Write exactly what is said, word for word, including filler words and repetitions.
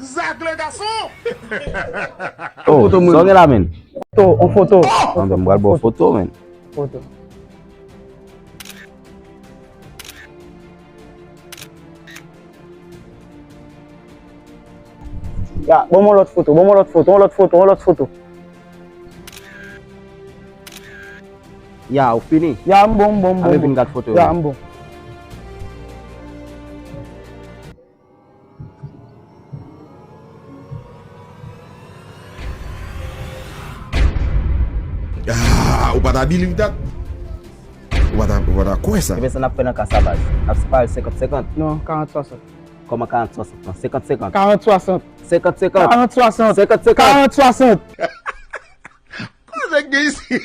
Zak le gason! Oh, sa w gen la, men? Foto, on foto. Anben, m pral ba w foto, men. Foto. Ya, bon, mon lòt foto, bon, mon lòt foto, on lòt foto, on lòt foto. Ya, ou fini? Ya, m bon, m bon, m bon. Anben vin gad foto yo. Ya, m bon. Ah, ou pa ta believe that? Ou pa ta, ou pa ta kwè sa? Ebyen, sa n ap fè nan ka sa, baz. N ap separe l senkant senkant. Non, karant swasant. Kòman karant swasant? Non, senkant senkant. Karant swasant. Senkant senkant. Karant swasant. Senkant senkant. Karant swasant. Kote nèg gen isi?